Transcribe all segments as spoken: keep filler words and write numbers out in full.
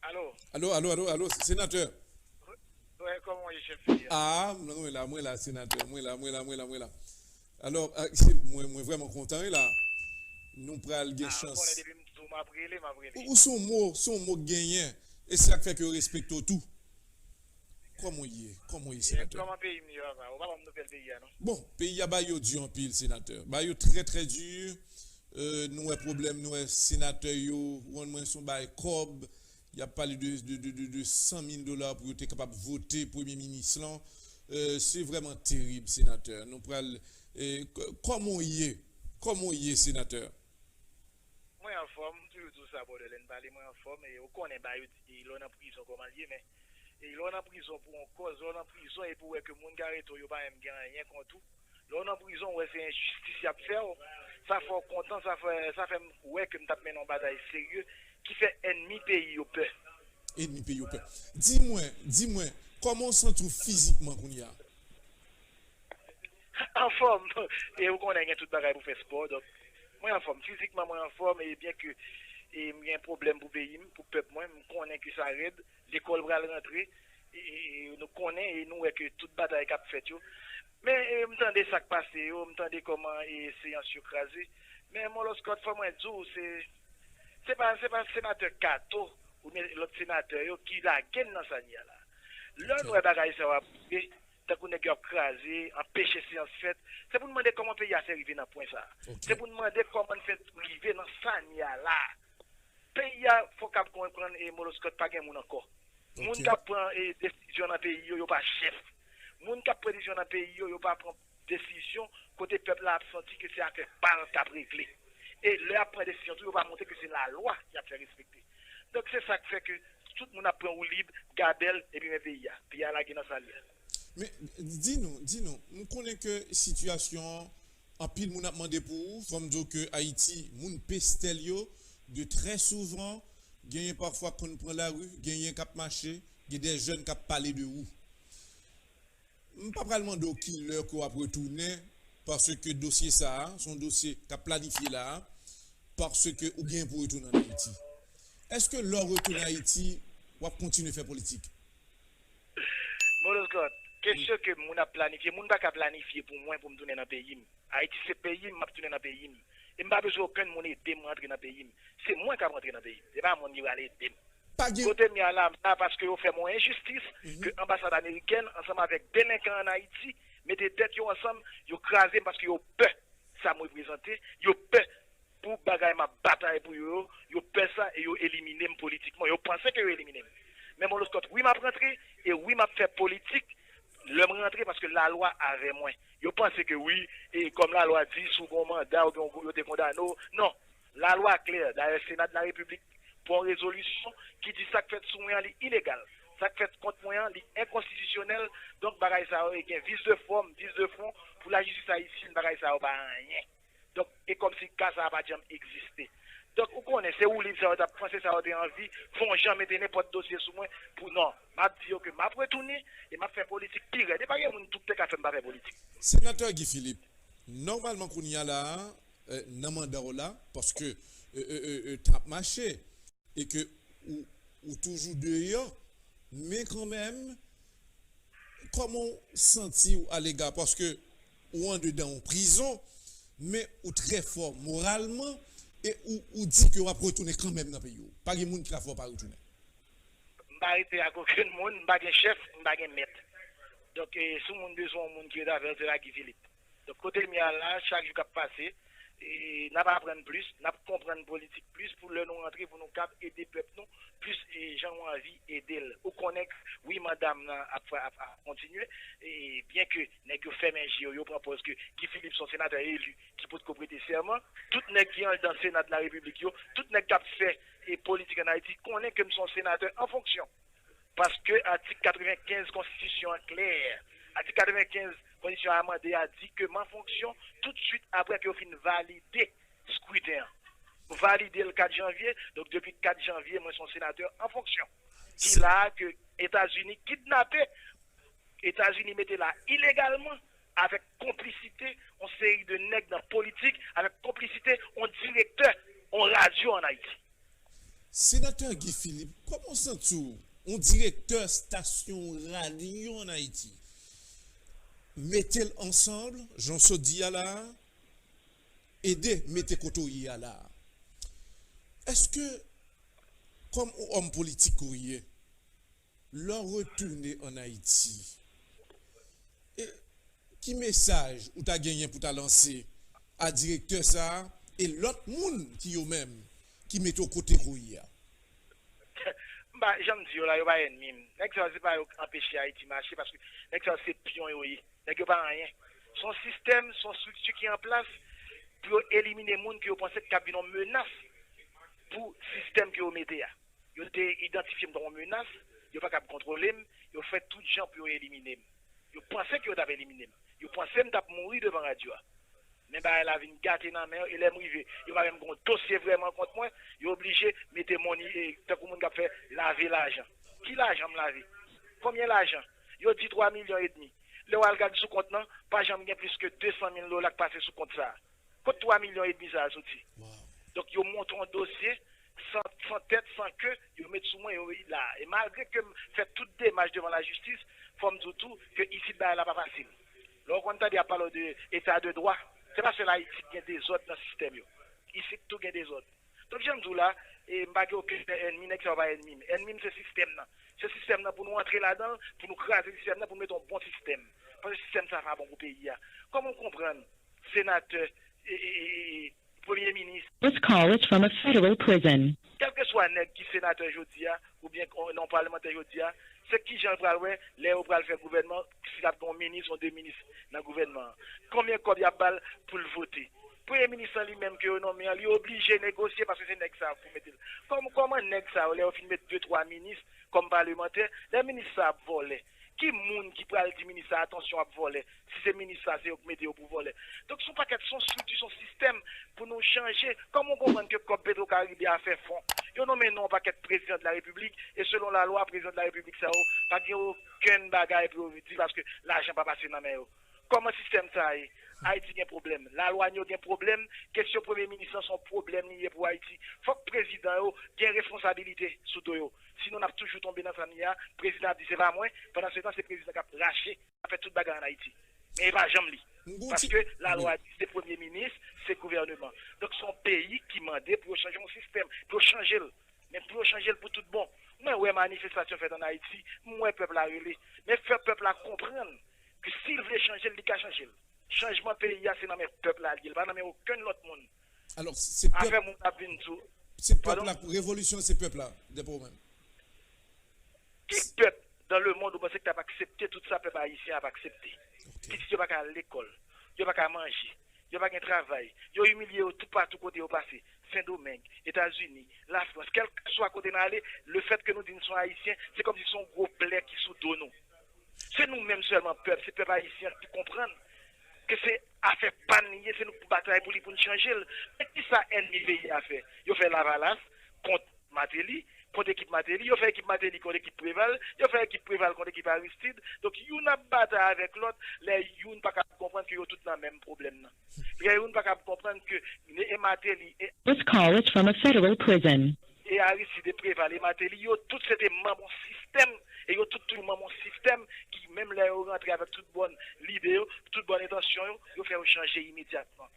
Alo, Alo, alo, alo, alo, senatè. Wè, kòman w ye, chèf peyi a? Ah, mwen la, mwen la, senatè, mwen la, mwen la, mwen la, mwen la. Alò, ah, se, mwen, mwen vrèman kontan, wi, la. Nou pral gen Ah, ou konnen chans. Depi m di w m ap rele, m ap rele. Ou, ou se yon mo, se yon mo k genyen. E se sa k fè ke yo respekte w tou. Kòman w ye? Kòman w ye, senatè? Kòman peyi m ye, papa? Ou pa ban m nouvèl peyi a, non? Bon, peyi a ba yo di anpil, senatè. Ba yo trè, trè di. Euh, nou wè pwoblèm, nou wè senatè yo, ou konn mwen se yon bagay kòb, y ap pale de, de, de, de, de san mil dola pou yo te kapab vote premye minis lan. Euh, se vrèman terib, senatè. Nou pral, eh, k-, kòman w ye? Kòman w ye, senatè? Mwen anfòm, m toujou di w sa, brother, lè n pale, mwen anfòm, e ou konnen ba yo di, lè w nan prizon, kòman l ye, men, e lè w nan prizon pou yon kòz, lè w nan prizon, epi w wè ke moun k arete w yo pa menm gen anyen kont ou, lè w nan prizon, w wè se enjistis y ap fè w, sa fè w kontan, sa fè, sa fè m wè ke m t ap mennen yon batay serye, ki fè ènmi peyi yo pè. Ènmi peyi yo pè. Di mwen, di mwen, kòman w santi w fizikman kounye a? Anfòm, e ou konnen gen tout bagay pou fè spò, donk, mwen anfòm, fizikman mwen anfòm, e byen ke e m gen pwoblèm pou peyi m, pou pèp mwen, m konnen ke sa rèd, lekòl pral rantre, e, e, e nou konnen, e nou wè ke tout batay k ap fèt yo, men, e, m tande sa k pase yo, m tande kòman, e, seyans yo kraze, men Moloskòt, fò mwen di w, se, se pa, se pa senatè Kato, oubyen lòt senatè yo ki lage n nan sa n ye a la. Lè n wè bagay sa yo ap rive, tankou nèg yo ap kraze, anpeche seyans fèt, se pou n mande kòman peyi a fè rive nan pwen sa. Se pou n mande kòman n fè rive nan sa n ye a la. Peyi a, fòk ap konprann, e Moloskòt, pa gen moun ankò. Moun k ap pran, e desizyon nan peyi yo, yo pa chèf. Moun k ap pran desizyon nan peyi yo, yo pa pran desizyon kote pèp la ap santi ke se afè pa l k ap regle. E lè y ap pran desizyon tou, yo pa montre ke se lalwa y ap fè respekte. Donk, se sa k fè ke tout moun ap pran woulib, gabèl, epi men peyi a. Peyi a lage nan sa l ye a. Men, di nou, di nou, m konnen ke sitiyasyon an, anpil moun ap mande pou ou. Fò m di w ke Ayiti, moun pestèl yo, de trè souvan, genyen pafwa konn pran lari, genyen k ap mache, gen de jèn k ap pale de ou. M pa pral mande w ki lè ke w ap retounen, paske dosye sa a, se yon dosye k ap planifye la a, paske ou gen pou retounen ann Ayiti. Èske lè w retounen Ayiti, w ap kontinye fè politik? Moloskòt, kesyon ke moun ap planifye, moun pa ka planifye pou mwen pou m tounen nan peyi m. Ayiti se peyi m, m ap tounen nan peyi m. E m pa bezwen okenn moun ede m rantre nan peyi m. Se mwen k ap rantre nan peyi m. Se pa moun ki pral ede m. Kote m ye a la, m la paske yo fè m yon enjistis ke anbasad amerikèn ansanm avèk delenkan ann Ayiti mete tèt yo ansanm, yo kraze m paske yo pè sa m reprezante, yo pè pou bagay m ap batay pou yo yo, yo pè sa e yo elimine m politikman. Yo panse ke yo elimine m. Men Moloskòt, wi, m ap rantre e wi, m ap fè politik lè m rantre paske lalwa avè mwen. Yo panse ke wi, e kòm lalwa di, si w gen yon manda oubyen yo te kondane w, non. Lalwa klè. Dayè, Sena de la Repiblik pran yon rezolisyon ki di sa k fèt sou mwen an, li ilegal. Sa k fèt kont mwen an, li enkonstitisyonèl. Donk, bagay sa yo, e gen vis de fòm, vis de fon, pou lajistis ayisyèn, bagay sa yo pa anyen. Donk, e kòmsi ka sa a pa t janm egziste. Donk, ou konnen, se woulib sa yo t ap pran, se sa yo te anvi, fè yon jan mete nenpòt dosye sou mwen, pou non. M ap di yo ke m ap retounen, e m ap fè politik pi rèd. E pa gen moun tou k te ka fè m pa fè politik. Senatè Guy Philippe, nòmalman kounye a la a, eh, nan manda w la, paske, eh, eh, eh, eh, tan ap mache, e ke ou, ou toujou deyò, men kanmenm, kòman w santi w alega, paske ou andedan yon prizon, men ou trè fò moralman, e ou, ou di ke w ap retounen kanmenm nan peyi w. Pa gen moun ki ka fè w pa retounen. M pa rete ak okenn moun, m pa gen chèf, m pa gen mèt. Donk, e, si yon moun bezwen yon moun ki rete avè l, se pa Guy Philippe. Donk, kote m ye a la, chak jou k ap pase, e, n ap aprann plis, n ap konprann politik plis pou lè nou rantre, pou nou kab ede pèp nou plis, e, jan nou anvi ede l. Ou konnen, wi, manda m nan ap, ap, ap kontinye, e, byen ke nèg yo fèmen je yo, yo pran pòz ke Guy Philippe se yon senatè eli ki potko prete sèman. Tout nèg ki anndan Sena de la Repiblik yo, tout nèg k ap fè, e, politik ann Ayiti konnen ke m se yon senatè an fonksyon. Paske atik katrevenkenz konstitisyon an klè. Atik katrevenkenz konstitisyon an amande a di ke m an fonksyon toutswit apre ke yo fin valide skriten an. Yo valide l kat janvye, donk depi kat janvye, mwen se yon senatè an fonksyon. Ki la a ke Etazini kidnape, Etazini mete la ilegalman, avèk konplisite yon seri de nèg nan politik, avèk konplisite yon direktè yon radyo ann Ayiti. Senatè Guy Philippe, kòman w santi w, yon direktè stasyon radyo ann Ayiti, mete l ansanm, jan w sot di a la a, ede mete kote w ye a la a? Èske, kòm yon òm politik ke w ye, lè w retounen ann Ayiti, e ki mesaj ou ta genyen pou ta lanse a direktè sa a e lòt moun ki yo menm ki mete w kote ke w ye a? M pa, jan m di yo la, yo pa ènmi m. Nèg sa yo, se pa yo k anpeche Ayiti mache, paske nèg sa yo, se pyon yo ye. Nèg yo pa anyen. Se yon sistèm, se yon estrikti ki an plas pou yo elimine moun ke yo panse k ap vin yon menas pou sistèm ke yo mete a. Yo te idantifye m kòm yon menas, yo pa kab kontwole m, yo fè tout jan pou yo elimine m. Yo panse ke yo t ap elimine m. Yo panse m t ap mouri devan radyo a. Men bagay la vin gate nan men yo, e lè m rive, yo pa menm gen yon dosye vrèman kont mwen, yo oblije mete money, e, tankou moun k ap fè lave lajan. Ki lajan m lave? Konbyen lajan? Yo di twa milyon edmi. Lè w al gad sou kont nan, pa janm gen plis ke de san mil dola k pase sou kont sa a. Kot twa milyon edmi sa a soti? Donk, yo monte yon dosye san, san tèt, san ke, yo met sou mwen, yo la. E malgre ke m fè tout demach devan lajistis, fò m di w tou ke isit bagay la pa fasil. Lè w konn tande y ap pale w de eta de dwa, se pa sèl Ayiti ki gen dezòd nan sistèm yo. Isit tou gen dezòd. Donk, jan m di w la, e m pa gen okenn ènmi, nèg sa yo pa ènmi m. Ènmi m se sistèm nan. Se sistèm nan pou nou antre ladan l, pou nou kraze sistèm nan, pou nou mete yon bon sistèm. Paske sistèm sa a pa bon pou peyi a. Kòman w konprann senatè, e, e, e, e, premye minis? This call is from a federal prison. Kèlkeswa nèg ki senatè jodi a, oubyen k- yon palemantè jodi a, se kijan l pral wè lè yo pral fè gouvènman, si l ap gen yon minis, yon de minis nan gouvènman an. Konbyen kòb y ap ba l pou l vote? Premye minis lan li menm ke yo nonmen an, li oblije negosye paske se nèg sa a pou mete l. Kòm, kòman nèg sa yo, lè yo fin met de, twa minis kòm palemantè, lè minis sa a ap vòlè, ki moun ki pral di minis sa a, atansyon, w ap vòlè, si se minis sa a, se yo k mete yo pou vòlè? Donk, se yon pakèt, se yon estrikti, se yon sistèm pou nou chanje. Kòman w konprann ke kòb Petwokaribe a fè fon? Yo nonmen non yon pakèt prezidan de la repiblik, e selon lalwa, prezidan de la repiblik sa yo pa gen okenn bagay pou yo di paske lajan pa pase nan men yo. Kòman sistèm sa a ye? Ayiti gen pwoblèm. Lalwa n yo gen pwoblèm. Kesyon premye minis lan se yon pwoblèm li ye pou Ayiti. Fòk prezidan yo gen responsabilite sou do yo. Sinon, n ap toujou tonbe nan sa n ye a. Prezidan ap di se pa mwen. Pandansetan, se prezidan k ap rache, k ap fè tout bagay ann Ayiti. Men e pa janm li. Paske lalwa di se premye minis, se gouvèneman. Donk, se yon peyi ki mande pou yo chanje yon sistèm, pou yo chanje l. Men pou yo chanje l pou tout bon. Mwen wè manifestasyon fèt ann Ayiti, m wè pèp la rele. Men fè pèp la konprann ke si l vle chanje l, li ka chanje l. Chanjman peyi a se nan men pèp la li ye, li pa nan men okenn lòt moun. Afè moun ap vin di w, se pèp la, revolisyon se pèp la, dèpre w menm. Ki pèp dans le monde ou panse ki t ap aksepte tout sa pèp ayisyen ap aksepte? Pitit yo pa ka al lekòl, yo pa ka manje, yo pa gen travay, yo imilye yo toupatou kote yo pase, Sendomeng, Etazini, Lafrans, kèlkeswa kote n ale, lefètke nou di n se yon ayisyen, se kòmsi se yon gwo plè ki sou do nou. Se nou menm sèlman pèp, se pèp ayisyen an ki konprann ke se afè pa n li ye, se nou k pou batay pou li pou n chanje l. Men kisa ènmi peyi a fè? Yo fè lavalas kont Martelly, kont ekip Martelly, yo fè ekip Martelly kont ekip Preval, yo fè ekip Preval kont ekip Aristide. Donk youn ap batay avèk lòt, lè youn pa ka konprann ke yo tout nan menm pwoblèm nan. Lè youn pa ka konprann ke e Martelly e This call is from a federal prison. E Aristide, e Preval, e Martelly, yo tout se te manm yon sistèm, e yo tout toujou manm yon sistèm ki, menm lè yo rantre avèk tout bòn lide yo, tout bòn entansyon yo, yo fè yo chanje imedyatman.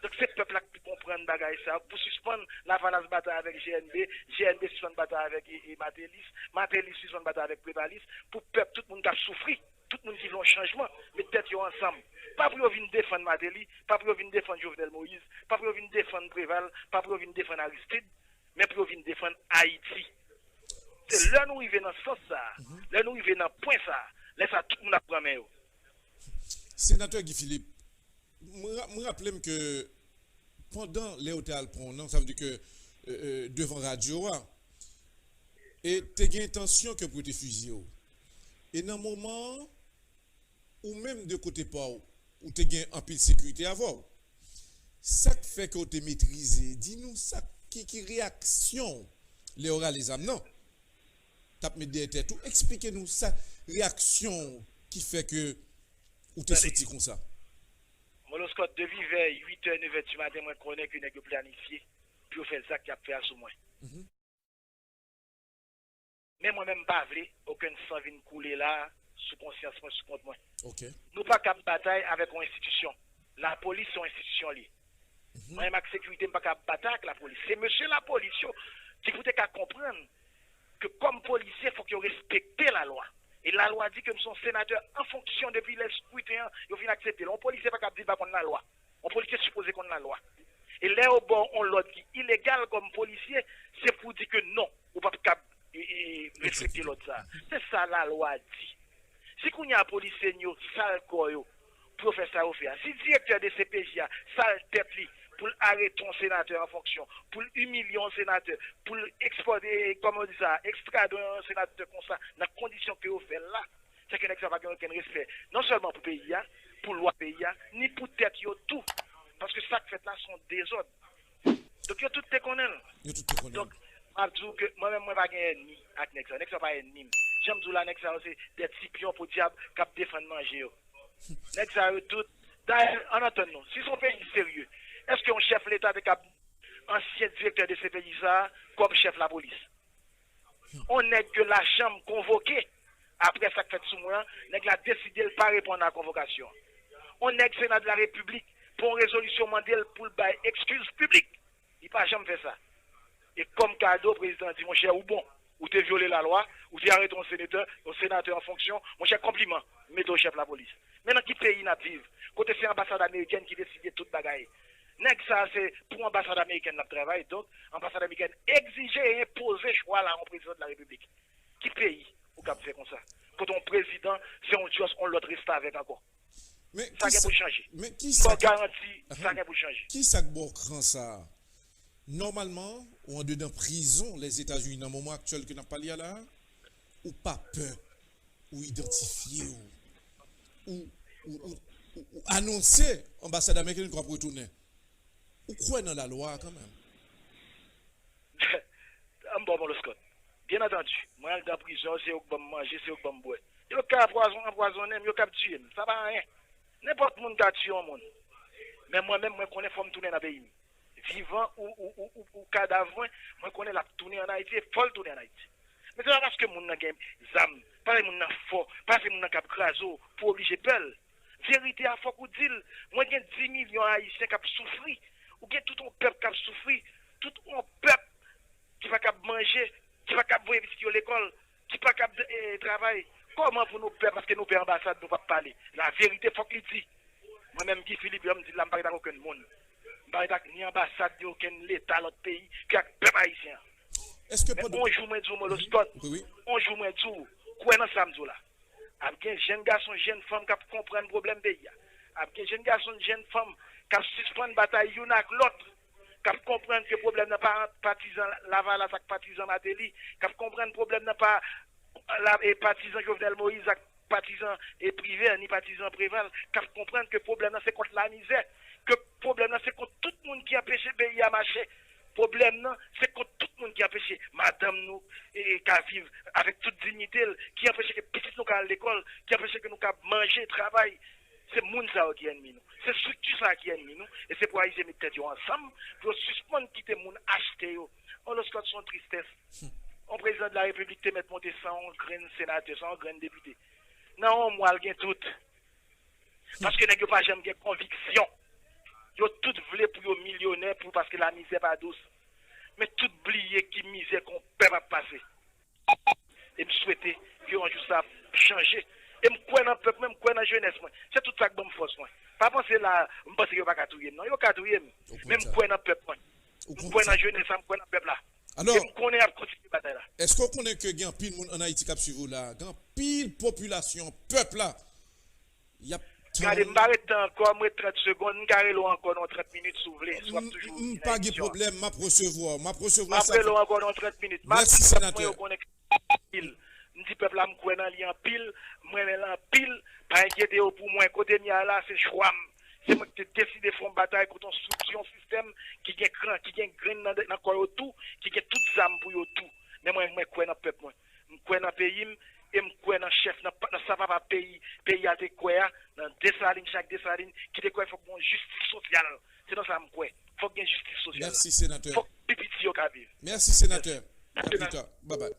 Donk, se pèp la ki pou konprann bagay sa yo, pou sispann lavalas batay avèk G N B, G N B sispann batay avèk e, e, Martellis, Martellis sispann batay avèk Prevalis, pou pèp, tout moun k ap soufri, tout moun ki vle yon chanjman, met tèt yo ansanm. Pa pou yo vin defann Martelly, pa pou yo vin defann Jovenel Moïse, pa pou yo vin defann Preval, pa pou yo vin defann Aristide, men pou yo vin defann Ayiti. Se lè nou rive nan sans sa a, lè nou rive nan pwen sa a, lè sa a tout moun ap pran men yo. Senatè Guy Philippe, mwen ra- mwen raple m ke pandan lè yo te al pran w nan, sa vle di ke, e, e, devan radyo a, e te gen entansyon ke pou yo te fizye w. E nan moman an, ou menm de kote pa w, ou te gen anpil sekirite avè w. Sa k fè ke w te metrize? Di nou sa ki, ki reyaksyon w lè yo rale zam nan? T ap met dèyè tèt ou? Eksplike nou sa, reyaksyon w ki fè ke ou te soti konsa. Moloskòt, depi vè uit è, nèf è di maten, mwen konnen ke nèg yo planifye pou yo fè zak y ap fè a sou mwen. Men mwen menm m pa vle okenn san vin koule la sou konsyans mwen, sou kont mwen. Ok. Nou pa kab batay avèk yon enstitisyon. Lapolis se yon enstitisyon li. Mwen menm ak sekirite m pa kab batay ak lapolis. Se mesye lapolis yo ki pou te ka konprann ke kòm polisye fòk yo respekte lalwa. E lalwa di ke m se yon senatè an fonksyon depi lè skriten an yo fin aksepte l. Yon polisye pa kab di l pa konn lalwa. Yon polisye sipoze konn lalwa. E lè yo ba w yon lòd ki ilegal kòm polisye, se pou di ke non, ou p ap kab respekte lòd sa. Se sa lalwa di. Si kounye a polisye n yo sal kò yo pou yo fè sa yo fè a, si direktè DCPJ a sal tèt li pou l arete yon senatè an fonksyon, pou l imilye yon senatè, pou l ekspòte, kòman yo di sa, ekstrade yon senatè konsa nan kondisyon ke yo fè l la, se ke nèg sa pa gen okenn respè non sèlman pou peyi a, pou lwa peyi a, ni pou tèt yo tou. Paske sa k fèt la se yon dezòd. Donk yo tout te konnen l. Yo tout te konnen l. Donk, m ap di w ke mwen menm mwen pa gen ènmi ak nèg sa. Nèg sa pa ènmi m. Jan m di w la, nèg sa yo se de ti pyon podyab k ap defann manje yo. Nèg sa yo tout, dayè, ann antann nou, si se yon peyi serye, èske yon chèf leta te kab ansyen direktè DCPJ sa a kòm chèf lapolis? On nèg ke lachanm konvoke apre sa k fèt sou mwen an, nèg la deside l pa reponn a konvokasyon. On nèg Sena de la Repiblik pran yon rezolisyon mande l pou l bay ekskiz piblik. Li pa janm fè sa. E kòm kado, prezidan an di, monchè, ou bon. Ou te vyole lalwa, ou te arete yon senatè, yon senatè an fonksyon, monchè, konpliman, m mete w chèf lapolis. Men nan ki peyi n ap viv? Kote se anbasad amerikèn ki deside tout bagay. Nèg sa a se pou anbasad amerikèn l ap travay, donk anbasad amerikèn egzije e enpoze chwa l a yon prezidan de la repiblik. Ki peyi ou kab fè konsa? Kote yon prezidan se yon djòs, yon lòt restavèk ankò. Sa gen pou chanje. Fò w garanti sa gen pou chanje. Kisa k ba w kran sa a? Nòmalman, ou andedan prizon Lèzetazini nan moman aktyèl ke n ap pale a la a, ou pa pè, ou idantifye w, ou, ou, ou, ou, ou anonse anbasad ameriken ke w ap retounen. Ou kwè nan lalwa a kanmenm. An m ba w Moloskòt. Byen antandi, mwen andedan prizon, se yo k ban m manje, se yo k ban m bwè. Yo ka anpwazon, anpwazonnen m, yo kab tiye m. Sa pa anyen. Nenpòt moun ka tiye yon moun. Men mwen menm, mwen konnen fò m tounen nan peyi m. Vivan ou, ou, ou, ou, ou kadav mwen, mwen konnen l ap tounen ann Ayiti e fò l tounen ann Ayiti. Men se pa paske moun nan gen zam, pa paske moun nan fò, pa paske moun nan kab kraze w, pou w oblije pè l. Verite a fòk ou di l. Mwen gen dis milyon Ayisyen k ap soufri. Ou gen tout yon pèp k ap soufri. Tout yon pèp ki pa kab manje, ki pa kab voye pitit yo lekòl, ki pa kab travay. Kòman pou nou pè paske nou pè anbasad nou p ap pale? Laverite fòk li di. Mwen menm Guy Philippe, jan m di l la, m pa ret ak okenn moun. M pa ret ak ni anbasad ni okenn leta lòt peyi ke ak pèp ayisyen an. Men yon jou mwen di w Moloskòt, yon jou mwen di w, kwè nan sa m di w la. Ap gen jenn gason, jenn fanm k ap konprann pwoblèm peyi a. Ap gen jenn gason, jenn fanm k ap sispann batay youn ak lòt, k ap konprann ke pwoblèm nan pa ant patizan Lavalas ak patizan Martelly, k ap konprann pwoblèm nan pa la, e patizan Jovenel Moïse ak patizan e Privert, ni patizan Preval, k ap konprann ke pwoblèm nan se kont lamizè, ke pwoblèm nan se kont tout moun ki anpeche peyi a mache. Pwoblèm nan, se kont tout moun ki anpeche madanm nou e, e ka viv avèk tout diyite l, ki anpeche ke pitit nou ka al lekòl, ki anpeche ke nou ka manje, travay. Se moun sa yo ki ènmi nou. Se estrikti sa a ki ènmi nou. E se pou Ayisyen met tèt yo ansanm pou yo sispann kite moun achte yo. Yon lòt se yon tristès. Yon prezidan de la repiblik te mèt monte san yon grenn senatè, san yon grenn depite. Nan yon mwa, l gen tout. Paske nèg yo pa janm gen konviksyon. Yo tout vle pou yo milyonè pou paske lamizè pa dous. Men tout bliye ki mizè ke yon pèp ap pase. E m swete ke yon jou sa ap chanje. E m kwè nan pèp mwen, m kwè nan jenès mwen. Se tout sa k ban m fòs mwen. Pa panse la, m panse yo pa ka touye m. Non, yo ka touye m. Men m kwè nan pèp mwen. M kwè nan jenès la, m kwè nan pèp la. E m konnen y ap kontinye batay la. Èske w konnen ke gen anpil moun ann Ayiti k ap swiv ou la? Gen anpil popilasyon, pèp la. Y ap tann. Gade, m pa ret tan ankò, m ret trant segonn, m ka rele w ankò nan yon trant minit si w vle, si w ap toujou vin nan emisyon an. M pa gen pwoblèm, m ap resevwa w, m ap resevwa sa. M ap rele w ankò nan yon trant minit. M ap di pèp mwen yo konnen ke anpil. M di pèp la m kwè nan li anpil, m renmen l anpil, pa enkyete yo pou mwen. Kote m ye a la, se chwa m. Se mwen ki te deside fè yon batay kont yon estrikti, yon sistèm ki gen kran, ki gen grenn nan, nan kò yo tou, ki gen tout zam pou yo tou. Men mwen, mwen kwè nan pèp mwen. M kwè nan peyi m e m kwè nan chèf, nan, nan sa papa peyi, peyi a te kwè a, nan Desalin, Jak Desalin, ki te kwè fòk gen yon jistis sosyal. Se nan sa m kwè. Fòk gen jistis sosyal. Mèsi, senatè. Fòk pi piti yo ka viv. Mèsi, senatè. A pita. Babay.